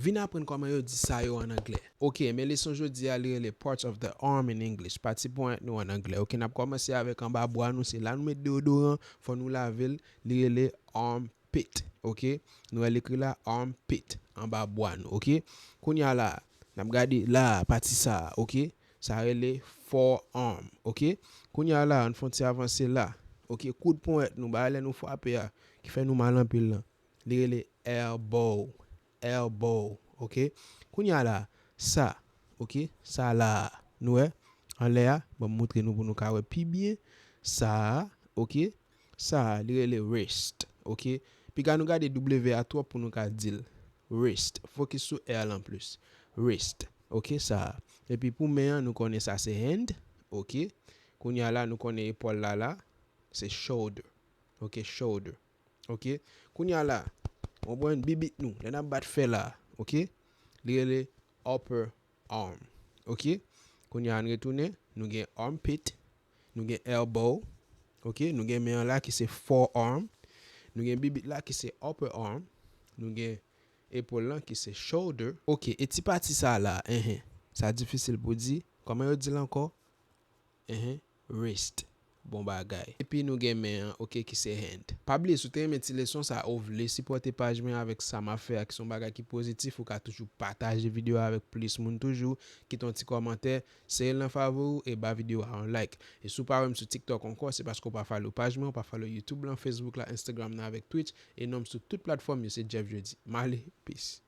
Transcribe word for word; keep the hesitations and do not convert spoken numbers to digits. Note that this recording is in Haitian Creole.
Vin aprann kòman yo di sa yo an anglè. Ok, men leson jodi a, li rele parts of the arm in English. Pati ponyèt nou an anglè. Ok, n ap kòmanse avèk anba bwa nou, se la nou met deodoran, fò nou lave l, li rele armpit. Ok, nou wè l ekri la armpit anba bwa nou. Ok, kounye a la, n ap gade la, pati sa, ok, sa rele forearm. Ok, kounye a la, ann fè yon ti avanse la. Ok, koud ponyèt nou, bagay lè nou frape a, ki fè nou mal anpil lan. Li rele elbow. Elbow. Ok. Kounye a la, sa. Ok. Sa la. Nou wè? Anlè a. Ban m moutre nou pou nou ka wè pi byen. Sa a. Ok. Sa a. Li rele wrist. Ok. Piga nou gade W a twòp pou nou ka di l. Wrist. Fokis sou R lan plis. Wrist. Ok. Sa a. Epi pou men an, nou konnen sa se hand. Ok. Kounye a la, nou konnen epòl la la. Se shoulder. Ok. Shoulder. Ok. Kounye a la, w konprann bibit nou, lè n ap bat fè la, ok, li rele upper arm. Ok. Kounye a, n retounen, nou gen armpit, nou gen elbow, ok, nou gen men an la ki se forearm, nou gen bibit la ki se upper arm, nou gen epòl lan ki se shoulder. Ok, e ti pati sa la, enhen, sa difisil pou di, kòman yo di l ankò? Enhen, wrist. Bon bagay. Epi nou gen men an, ok, ki se hand. Pa bliye, si w te renmen ti leson sa, ou vle sipòte paj mwen avèk sa m ap fè a, ki se yon bagay ki pozitif, ou ka toujou pataje videyo a avèk plis moun toujou, kite yon ti kòmantè, sere l nan favori w e ba videyo a yon like. E si w pa wè m sou TikTok ankò, se paske w pa follow paj mwen, w pa follow YouTube lan, Facebook la, Instagram nan avèk Twitch, e non m sou tout platfòm yo se Jeff Jeudy. M ale, peace.